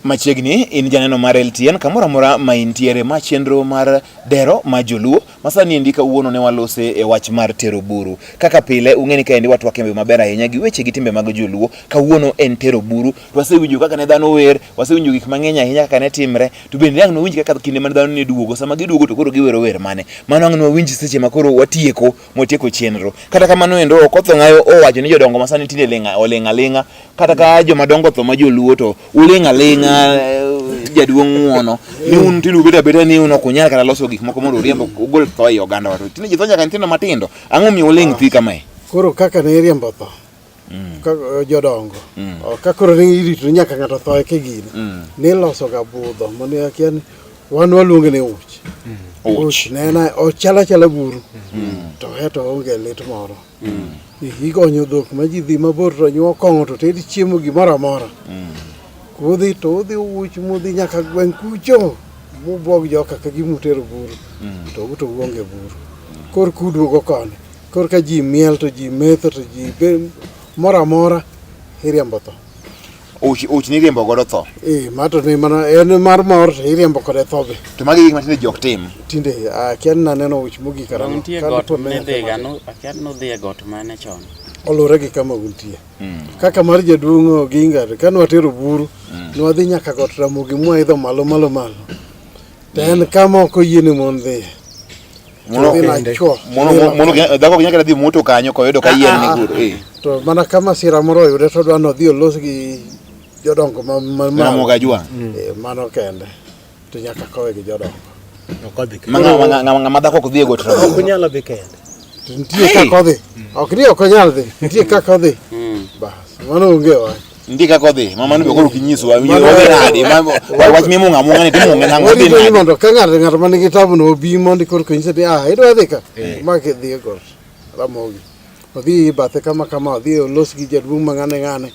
Machiegni in janeno mar LTN kamoro amora ma intiere ma chenro mar dero ma joluo ma sani endi kawuono ne walose e wach mar tero buru. Kaka pile ung'e ni kaendi watwak e maber ahinya gi weche gi timbe mag joluo. Kawuono en tero buru. To wasewinjo kaka ne dhano wer, wasewinjo gik mang'eny ahinya kaka ne timre. To bende ang' nwawinj kaka kinde mane dhano ne duogo, sama giduogo to koro giwero wer mane. Mano ang' nwawinj seche ma koro watieko mwatieko chenro. Kata kamano endo Okoth Ong'ayo owacho ni jodongo ma sani tinde ling' oling' aling'a kata ka joma dongo otho ma joluo to uling' aling'a jaduong' ng'uono ni un tinde ubet abeta ni un ok unyal kata loso gik moko mondo uriemb ugol tho ei oganda wa to tinde ji tho nyaka nyithindo matindo ang'o miyo uling' thi kamae Koro kaka ne iriembo tho ka jodongo ka koro ne irito ni nyaka ng'ato tho eka gini niloso ga budho mane akia ni wan waluonge ni uch. Uch ne en ochal achala buru to he to onge lit moro. Igonyo dhok ma ji dhi mabor to nyuo kong'o to ted chiemo gimoro amora. Kudhi to udhi uch mudhi nyaka gweng' kucho mubwog joka ka gimutero buru to uto uonge buru. Kor kuduogo koni kor ka ji miel to ji metho to ji be moro amora iriembo tho. Uch uch ni iriembo godo tho. Eh, ma to ni mana en mar mor to iriembo kode tho be. To magi gik ma tinde ji ok tim. Tinde akia ni naneno uch mogik Dong' karang'o. nitie Ka got dipo ne midhiga, akia ni nudhi e got mane chon. Oluwore gi kama untie. Kaka mar jaduong' Oginga ka nwatero buru, nwadhi nyaka got Ramogi mwaidho malo malo malo. To en kama ok oyiene mon dhiye. Mono Mono mono mono dhako ok nyal kata dhi moto kanyo koyudo ka yien ni kuro. Eh. To mana ka masira moro oyude to odwa ni odhi olos gi jodongo ma ma malo. Ramogi Ajwang'. Eh, mano kende. To nyaka kowe gi jodongo. Ok odhi Ma ng'ama ng'ama ng'ama dhako ok dhi e got Ramogi. Ok onyal dhi kende. To nitie kaka odhi. Ok ni ok onyal dhi. Nitie kaka odhi. Bas, mano onge wach. Nitie kaka odhi. Ma mano be koro ok inyiswa. Mano- Odhi nade? Wach mimung'a amung'a ni timung'e nang'o odhi Warito ni nade? mondo ka ng'ato ng'ato man nigi tabu no obi mondo koro nyise ni ah idwa dhi ka. Ma kidhi e got Ramogi. Odhi bathe kama kama odhi olos gi jaduong' ma ng'ane ng'ane.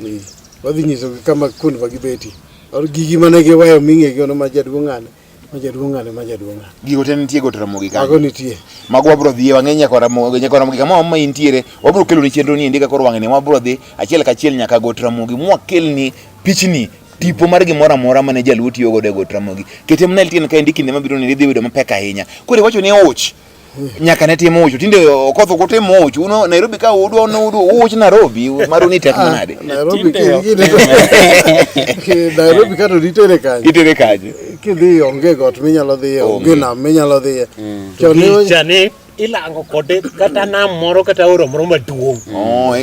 Eh, Wadhi nyisogi kama kuonde ma gibetie. Or gigi mane giweyo ming'e gi ono ma jaduong' ng'ane, ma jaduong' ng'ane, ma jaduong' ng'ane. Gigo te nitie e got Ramogi kanyo. Mago nitie. Mago wabro dhiye wang'e nyaka Ramogi nyaka Ramogi kama ma intiere wabro keloni chenro ni endi ka koro wang'ni wabro dhi achiel kachiel nyaka got Ramogi mwakelni pichni tipo mar gimoro amora mane jaluo tiyo godo e got Ramogi. Kete mana LTN kaendi kinde mabiro ni dhi bedo mapek ahinya. Koro iwacho ni uch nyaka ne tim uch tinde Okoth ok otim uch uno Nairobi ka udwa uch Nairobi maru ni tek manade Nairobi Nairobi ka to nitere kanye? Itere kanye? Kidhi onge got minyalo dhiye, onge nam minyalo dhiye. Chon ne Gicha ne ilango kode kata nam moro kata aora moro maduong'. Oh,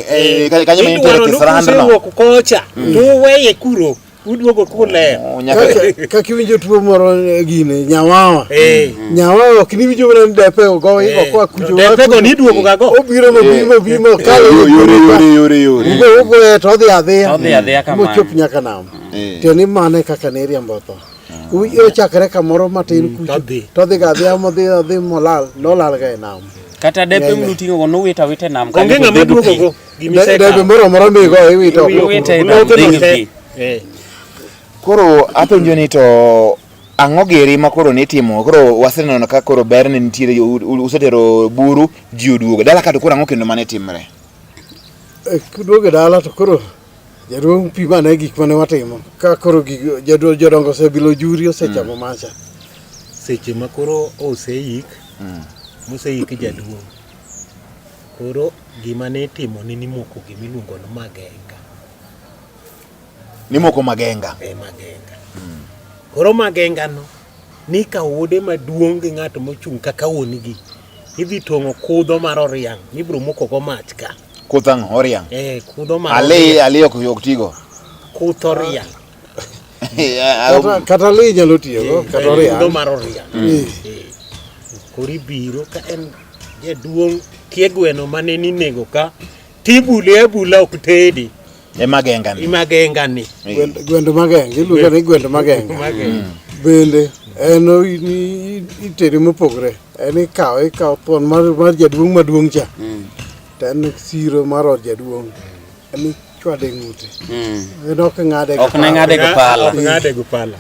kanyo ma nitere Idwaro ni Kisrand no. usewuok kocha to uweye kuro. Uduogo kuler. Oh, nyaka Kaka iwinjo tuo moro gine nyawawa. Eh. Nyawawa ok ni iwinjo mana ni depe ogo igo koa kucho. Depe go ni iduogo ga go. Obiro mobiro mobiro mokalo. Yore yore yore yore. Ugo ugoye to odhi adhiya. Odhi adhiya kamano. Mochop nyaka nam. Tiende ni mano e kaka ne iriembo tho. Ochakre kamoro matin kucho. To odhi ga adhiya modhi odhi molal nolal ga e nam. Kata depe mnuting'o go nuwito awita e nam kanyo Onge to ng'ama dhi gi duogo pi. go. Gima Debe moro amora migo iwito oko. Iwito e nam dhi gi pi. Koro apenjo ni to ang'o giri ma koro nitimo? Koro waseneno ka koro ber ne nitiere usetero buru ji oduogo. Dala ka to koro ang'o kendo mane timre? Kuduogo e dala to koro jaduong' pim ane gik mane watimo. Ka koro gik jaduong' jodongo osebilo juri osechamo macha. Seche ma koro oseik, moseik jaduong', koro gima ne itimo ne nimoko gima iluongo ni magenga. Nimoko magenga. E magenga. Koro magenga no nikawo wuode maduong' gi ng'at mochung' kaka wuon-gi. Idhi tong'o kudho mar oriang' mibiro moko go mach ka. Kuth ang'o? Oriang'. Eh, kudho mar Ali ali ok ok tigo. Kuth oriang'. Kata kata li nyalo tiyogo kata oriang'. Kudho mar oriang'. Eh. Koro ibiro ka en jaduong' tie gweno mane ninego ka tibule abula ok tedi. E magenga ni. Imagenga ni. Gwend magenga, iluonge ni gwend magenga. Bende en itede mopogore. En ikawe ikawo thuon mar mar jaduong' maduong' cha. To en siro mar od jaduong'. En ichwade ng'ute. En ok ng'ade gi Ok ne pala. ng'ade gi pala. Ok ng'ade gi pala.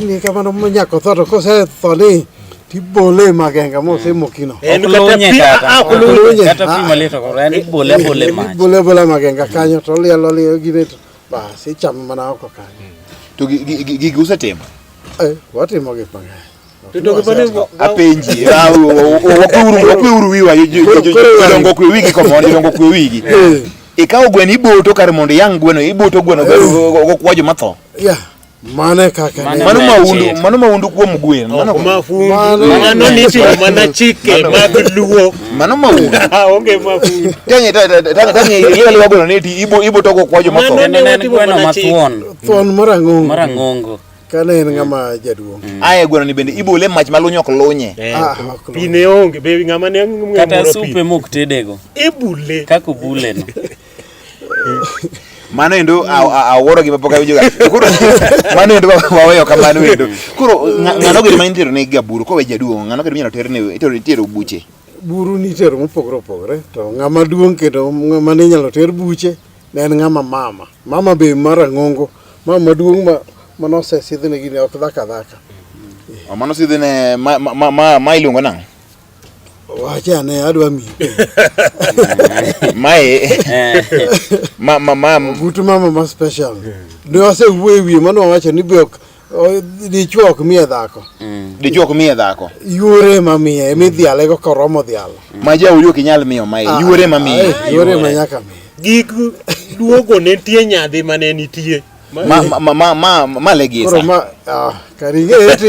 Ni kamano manyaka otho to kosetho ni tibole e magenga mosemokino. En Ok kata lunye pi- kata. ah, ok Ok lunye. lunye. Kata pi malit ok en ibole abole mach. Ibole abola magenga kanyo to oliel oliel gine to bas ichame mana oko kanyo. To gigi usetimo? Eh, watimo gik mang'eny. To donge mano- Apenji. Ah, Wakweuru wiwa. Jodongo okwe wigi komoni, jodongo okwe wigi. Eh. Ikawo gweno iboto kar mondo iyang' gweno, iboto gweno gokwa joma tho. Ya, mano e kaka ne. Mano Mano en maundu, chik. mano maundu kuom gwen. Mano Ok mafundu. Mano- Mano nitimo mana chike mag luo. mano maundu. Onge mafundu. Tang'e tang'e iliwa liwa gweno ni ti ibo iboto gokwa joma tho. Mano- Kendo ne en watimo gweno mana chik. mathuon Thuon marang'ongo. marang'ongo. Kane en ng'ama jaduong'. Aye gweno ni bende ibole mach maluny ok lunye. Eh, Ah, ok Pi ne onge, be ng'ama ne ng'e Kata moro supe pi. mok tedego. Ibule. Kaka obule no. Mano endo awuoro gima pok awinjo ga. Koro mano endo waweyo kamano endo. Koro ng'ano gini ma itero ne ga buru kowe jaduong' ng'ano gini minyalo terne itero itero buche. Buru nitero mopogore opogore to ng'ama duong' kendo ng'ama ne inyalo ter buche ne en ng'ama mama. Mama be marang'ongo, mama maduong' ma manosesidhne gini ok dhako adhaka. Oh, Mano sidhne ma ma ma, ma iluongo nang'o? Wache ane adwa miyi. Mae ma ma ma Ogutu mama ma special. Ne wasewuoyo e wiye mane wawacho ni be ok dichuo ok miye dhako. dichuo ok miye dhako. Yuore ema miye, ema idhialego koromo dhialo. Ma jaodi ok inyal miyo mae, yuore ema miye. Yuore ema nyaka miye. Gik duogo ne nitie nyadhi mane nitie. Ma ma ma ma ma legisa. Koro ma ah, kar ing'e ti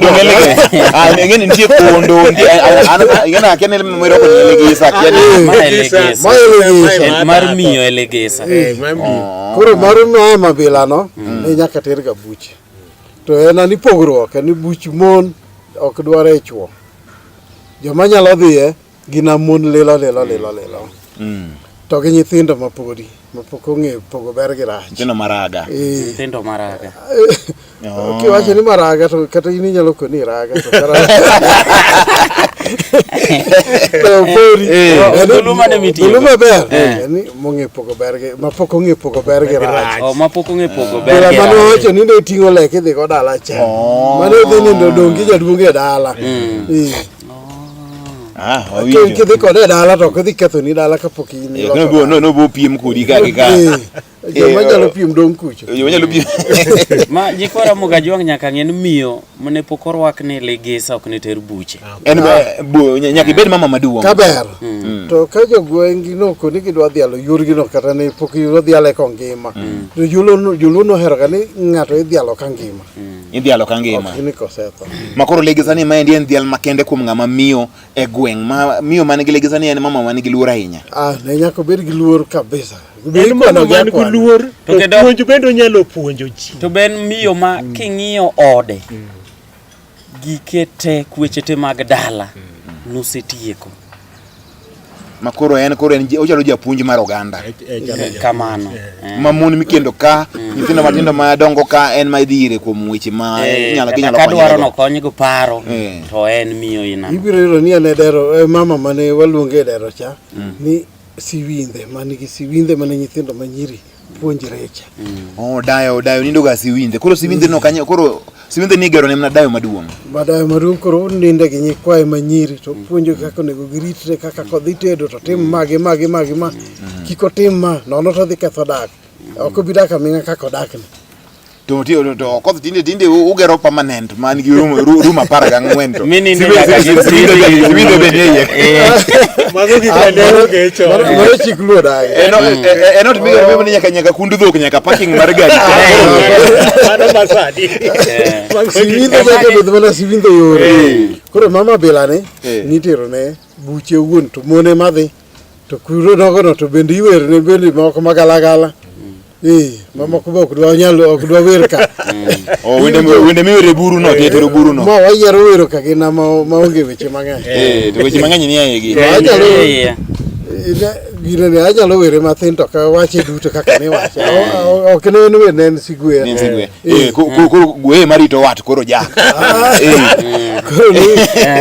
Donge legisa. Ah, ing'e ni nitie kondo, nitie an ing'e na akia ni miroko ni legisa, akia ni Ma e legesa. Ma e legesa. En mar miyo e legesa. Eh, mar miyo. Koro mar mae mabila no ne nyaka ter ga buche. To en ani pogruok, en ni buch mon ok dwar e chuo. Joma nyalo dhiye gin a mon lilo lilo lilo lilo. To gi nyithindo mapodi mapok ong'eyo pogo ber gi rach. Nyithindo maraga. Eh, Nyithindo maraga. Kiwacho ni maraga to kata in inyalo koni iraga to kara to podi. Eh. Dholuo mane mitiyogo? Dholuo maber. Eh. En ni mong'e pogo ber gi mapok ong'e pogo ber gi rach. Oh, mapok ong'e pogo ber Bila gi mane rach. owacho ni ne ting'o lek idhi go dala cha. Mane odhi nindo dong' gi jaduong' e dala. Eh. Ah, Ki- wawinjo. Kidhi kode e dala to ok odhi kethoni dala kapok in Eh, iloso nobo dala. nobo piem kodi ka gi ka. Eh, Joma Eh, nyalo piem dong' kucho. Joma nyalo piem. Ma jikwa Ramogi Ajwang' nyaka ng'e ni miyo mane pok orwak ne legesa ok ne ter buche. En nyaka ibed mama maduong'. Kaber. To ka jogweng' nokoni gidwa dhialo yorgino kata ne pok odhiale kongima. To joluo noheroga ni ng'ato idhialo ka ngima. Idhialo ka ngima. Ok ni kosetho. Ma koro legesa ni maendi en dhial makende kuom ng'ama miyo e gweng' ma miyo man gi legesa ni en mama man gi luor ahinya. Ah, ne nyaka obed gi luor kabisa. Be En mama ikwano gi man gi akwana. luor, To to kendo- puonj bende onyalo puonjo ji. To be en miyo ma king'iyo ode, gike te, kweche te mag dala, nosetieko. Ma koro en koro en ochalo japuonj mar oganda. Kamano. Eh. Ma mon mikendo ka, nyithindo matindo madongo ka en ma idhi ire kuom weche ma Eh, inyalo kata ginyalo ka dwaro konyore go. nokony go paro, Eh. to en miyo inano. Ibiro yudo ni en e dero, e mama mane waluonge e dero cha, ni siwindhe, man gi siwindhe mane nyithindo manyiri puonjre cha. Oh, dayo dayo nindo ga siwindhe. Koro siwindhe no kanyo koro siwindhe ni igero ne mana dayo maduong'. Madayo maduong' koro oninde gi nyikwaye manyiri to puonjo kaka onego giritre kaka kodhi tedo to tim ma gi ma gi ma gi ma kik otim ma nono to odhi ketho dak ok obi dak aming'a kaka odakni To to to koth tinde tinde ugero permanent man gi room room 14 to. Minindo nyaka gi Siwindhe be nie iye. Mago gik mane onge chon. Mano chik luo dagi En en ot migero ni nyaka nyaka kund dhok nyaka parking mar gari. Mano masani. Mago gik siwindhe nyaka bed mana siwindhe yore koro mama bilani nitero ne buche owuon to mone madhi to kuro nogono to bende iwerne bende moko magalagala Eh, mamoko be ok dwa nyal ok dwa wer ka Oh, wende wende miwere buru no tero buru no. ma wayiero wero ka gin ma maonge weche mang'eny Eh, to weche mang'eny nie igi. Anyalo Eh, eh, Gine ne anyalo were mathin to ka wache duto kaka ne wache. Ok ne en wer ne en sigwe. Ne en sigwe. Eh, koro gwe marito wat koro jak. Eh. Koro ni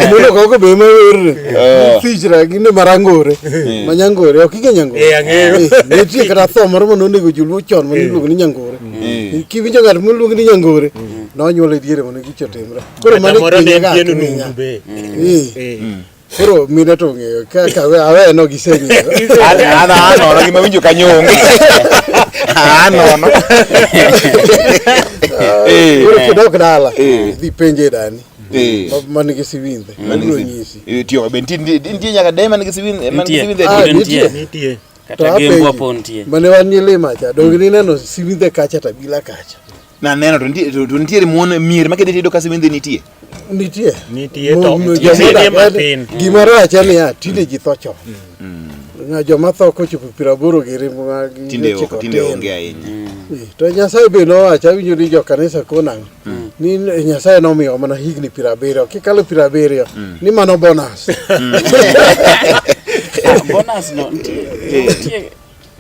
mondo koko be ma wer. Fichra gine marangore. Manyangore ok ing'e nyangore. Eh, ang'eyo. Eh, Nitie kata tho moro mane onego joluo chon mane iluongo ni nyangore. Kiwinjo ng'at moluong ni nyangore, nonyuole diere mondo gicho timre. Koro Kata mano moro ne kinye ga en ahinya. nundu be. Eh. Eh. Koro mine to ong'eyo kaka awe no giseng'eyo. An an anono gima winjo kanyo onge. Anono. Eh. Koro kidok dala, Eh. dhi penje dani. Eh. Man gi siwindhe, obiro nyisi. Eh, tiyo be nitie nitie nyaka dee man gi siwindhe man gi Nitie. siwindhe Ah, adier. Nitie. nitie. Nitie. To Kata gembwa apenji, po nitie. Mane wan nyilima cha, donge nineno siwindhe kacha to abila kacha. Naneno to nitie to nitiere mon mier ma kidhi tiyudo ka siwindhe nitie. Nitie. Nitie to Joma nitie odak- matin. Gima rach en niya, tinde ji tho chon. Ng'a joma tho kochopo 80 giri ma gi Tinde ok ochiko tinde tin. onge ahinya. Eh, To Nyasaye be nowacho, awinjo ni jo kanisa konang'o, ni Nyasaye nomiyo mana higni 70, kikalo 70, ni mano bonus. Ah, bonus no nitie. Nitie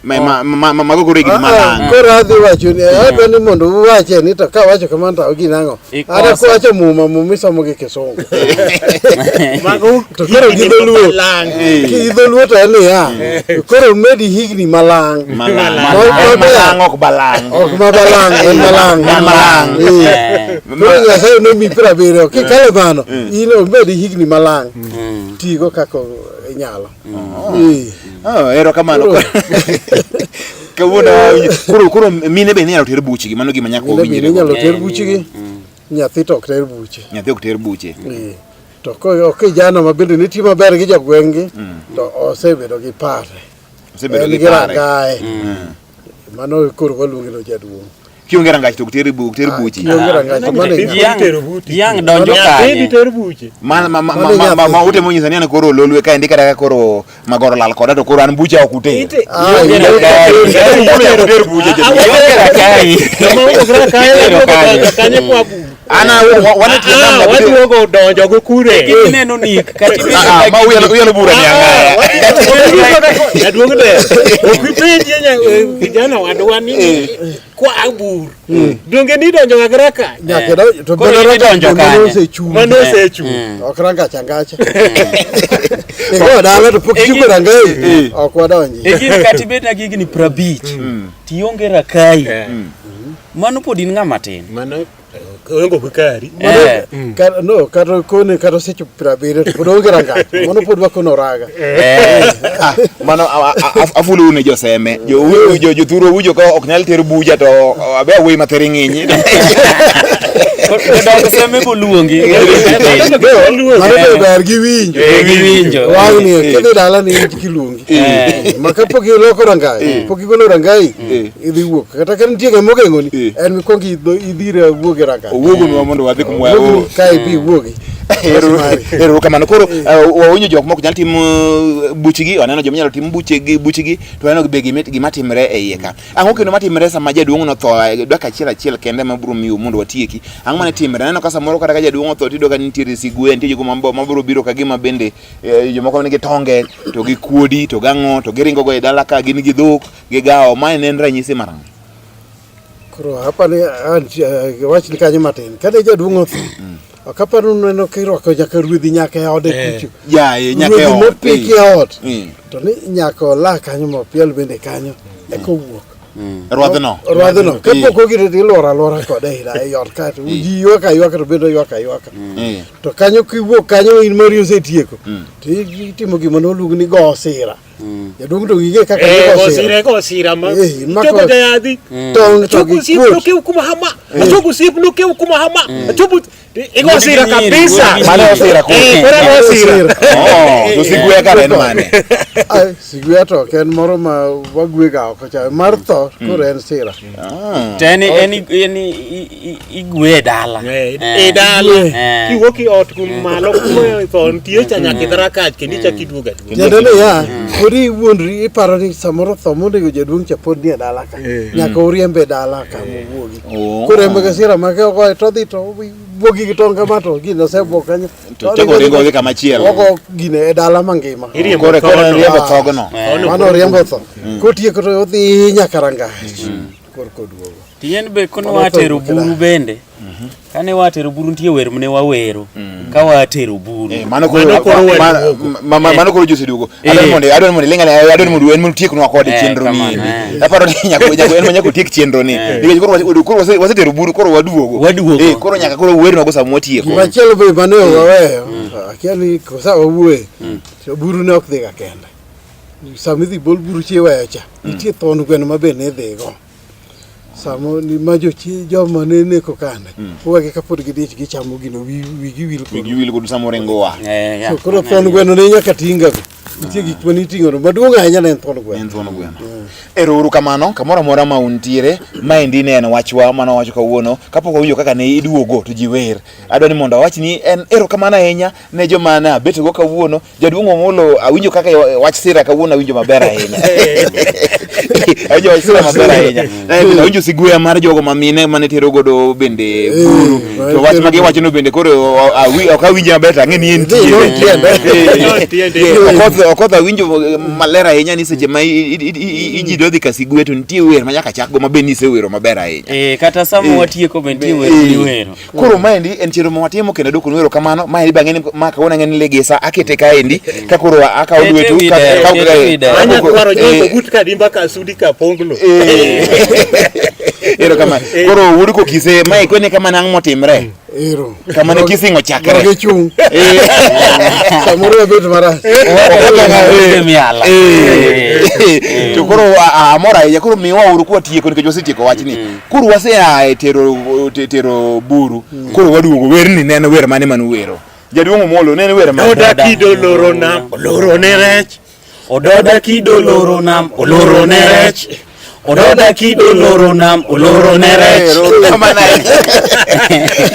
Ma ma ma mago koro higni malang. Koro adhi wacho ni adwa ni mondo uwache ni to kawacho kamano to gin ang'o? Ikosa. Ada kuwacho muma, muma isomo gi kisungu. Mago To koro gi higni dholuo. malang. Ki dholuo to en niya, koro medi higni malang. Malang. Ma- En malang ok balang. Ok ma balang, en malang. En malang. Eh. Koro Nyasaye nomi 70, kikalo mano, in omedi higni malang. Tigo kaka inyalo. Eh. Oh, erokamano. Kawuono koro koro mine be inyalo ter buchgi, mano gima nyaka Mine bende wawinjre. inyalo ter buchgi, nyathi to ok ter buche. Nyathi ok ter buche. Eh. To ko kijana ma bende nitie maber gi jogweng'gi, to osebedo gi pare. Osebedo En gi gi pare. rangae. Mano koro waluonge ni jaduong'. Kionge rangach to ok ter bu, ok ter buchi. Kionge rangach to mano e Nyathi nyathi. itero buti. Yang donjo Nyathi kanye? diter buche. Ma ma ma Mano ma, ma, nyathi. ma utemo nyisa ni an koro lolwe kaendi kata ka koro magoro lal koda to koro an bucha ok uter. Ite- Ah, Ionge ionge rangach. Bucha ok uter buche. Ionge rangach. Joma wuok rakae Itero waduogo kanye? donjo kanye kwa bur. Ana wane tie Ah, namna buche. waduogo donjo go kure. Ineno nik kata ibedo Ah, ah, ma uyalo uyalo bura ni ang'aya. Jaduong' ber. Ok ipenjie kijana wadwa ni kwa bur. Donge ni donjo ga raka? Nyaka idonj- to Koro bende in rangach idonjo be mano kanye? osechung'. Mano osechung'. Ok rangach angacha. Iko dala to pok ichopo rangai, ok wadonji. E gini kata ibed na gi higni 50 tionge rakai. Mano pod in ng'ama tin. Mano onge ok kari. Eh. No, kata kone kata osechopo 70 to pod onge rangach. Mano pod wakono raga. Eh. Ah, mano afulo ne joseme jo jo jothuro winjo ka ok nyal ter buja to abe awuoyi mathiring'inyi Jodongo seme boluongi. Mano be ber giwinjo. Eh, giwinjo. Wang'ni kidhi dala ni winj kiluongi. Ma kapok iloko rangai, pok igolo rangai, idhi wuok. Kata ka nitie ng'ama ogeng'oni, en mikwongo idhire wuog e rangai. owuogonwa mondo wadhi kumwa Wuogni ka ibi iwuogi. Ero kamano koro wawinjo jok mok nyal timo buchgi waneno joma nyalo timo buchegi buchgi to waneno be gima timre e iye ka ang'o kendo matimre sama jaduong' notho dakika achiel achiel kende ma biro miyo mondo watieki ang'o mane timre aneno ka samoro kata ka jaduong' otho tiyudo ka nitiere sigwe nitie jogo mabiro biro ka gima bende jomoko nigi tonge to gi kuodi to gang'o to giringo go e dala ka gin gi dhok gi gawo mae ne en ranyisi mar ang'o Koro hapa ni wach ni kanyo matin. Kane jaduong' otho, ok apar ni uneno kirwako nyaka ruedhi nyaka e ode kucho. Yaye nyaka e Ruedhi ot mopiki e ot. To ni nyaka ola kanyo mopiel bende kanyo eka owuok. Rwadhno. Rwadhno. Kapok ogire to iluoro aluora kode e ot kae to ji ywak aywaka to bende oywak aywaka. To kanyo kiwuok kanyo in mari osetieko. To itimo gima noluong ni go sira. Jaduong' to gige kaka Eh, ni go go sira. sira, go sira ma. Eh, mako- Chopo jayadhi. Tong' to Chopo gi osiep kuot. nokew kuma hama. Chopo osiep nokew kuma hama. Chopo igo sira Wuod gi nyiri, kabisa. wuod gi Mano nyiri. osira koro. Eh, koro go sira. Oh, to sigwe kare en mane? Ai, sigwe to ok en moro ma wagwega oko cha. Mar tho koro en sira. To en en en igwe e dala. Eh, e dala. Eh. Kiwuok e ot kum malo kuma tho nitie cha nyaka idhi rakach kendo ichak iduogo aduoga. Tiende ni ya, pod Pod iwuondri iparo ni samoro tho monego jaduong' cha pod nie dala ka. Nyaka uriembe e dala ka mowuogi. Oh. Koro en be sira make ogoye to odhi to wuogi gi tong' kama to gino osebuok kanyo. To chako ringo odhi kama chielo. Ogo gine e dala mangima. Iriembo Koro koro thono. riembo thogno. Thono Mano oriembo tho. Kotieko to odhi nyaka rangach. Korka oduogo. Tien be kono Mano tho watero wuok e dala. buru bende. Kane watero buru nitie wer mne wawero. Ka watero buru. Eh, mano koro Mano koro ma- waduogo. ma- ma- mano koro ji oseduogo. Eh. Adwaro mondo adwaro mondo iling' ane adwaro mondo en mondo otieknwa kode Eh, chenro ni kamano, endi. eh. Aparo ni nyaka nyaka en ma nyaka otiek chenro ni. Nikech koro wase- koro wase- wasetero buru koro waduogo. Waduogo. Eh, koro nyaka koro wernwago sama watieko. Gimachielo be mane waweyo, akia ni kosa wawuoye, to buru ne ok dhiga kende. Sama idhi bol buru chi iweyo cha, nitie thon gweno ma be ne idhigo. Samo ni ma jochi joma ne neko kande, uwegi kapod gidich gichamo gino wigi wil Wigi kodo. wil godo sama oringowa. Eh, ya. So koro thon gweno ne nyaka tinga go. Nitie gik mane iting'o no, maduong' ahinya ne en thon gweno. En thuon gweno. Ero uru kamano, kamoro amora ma untiere, maendi ne en wachwa mane wawacho kawuono, kapok wawinjo kaka ne iduogo to ji wer. Adwa ni mondo awach ni en erokamano ahinya ne joma ne abetgo kawuono. Jaduong' Omolo, awinjo kaka wach sira kawuono awinjo maber ahinya. Awinjo wach sira maber ahinya. Eh, Awinjo sigweya mar jogo ma mine mane tero godo bende buru. To wach ma giwachono bende koro ok awinje maber to ang'e ni entie. No tiende. Eh, No tiende. eh, Okoth Okoth awinjo maler ahinya ni seche ma iji dodhi ka sigwe to nitie wer ma nyaka chak go ma be nisewero maber ahinya. Eh, kata sama watieko be nitie wer miwero. Koro maendi en chenro ma watimo kendo aduoko nu erokamano. Maendi bang'e ni ma kawuono ang'e ni legesa akete kaendi ka koro akawo Kete lwetu wi ka- dero, akawo kete kaka- wi dero. Anya akoko- dwaro jogo eh, but kadimba kasudi kaponglo. eh. Erokamano. Koro wuod kokise mae kwene kama nang' motimre. Ero. Kama ne kissing ochakre. Gogi chung'. Eh. Samoro wabet marach. Kete miala. Eh. To koro amor ahinya koro miwa uru kwatieko nikech wasetieko wachni. Koro wasea e tero tero buru. Koro waduogo werni ne en wer mane manuwero. Jaduong' Omolo ne en wer mane? Oda kido loro nam, oloro ne rech. Ododa kido loro nam, oloro ne rech. Ododa kido loro nam, oloro ne rech. Erokamano ahinya.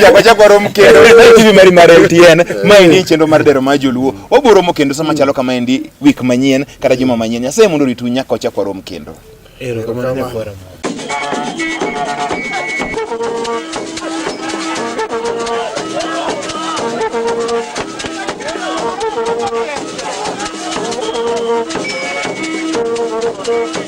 Nyaka wachak warom kendo e TV mari mar LTN. Maendi chenro mar dero mar joluo. Wabiro romo kendo sama chalo kamaendi wik manyien kata juma manyien. Nyasaye mondo oritu nyaka wachak warom kendo. Erokamano nyakwara. Thank you.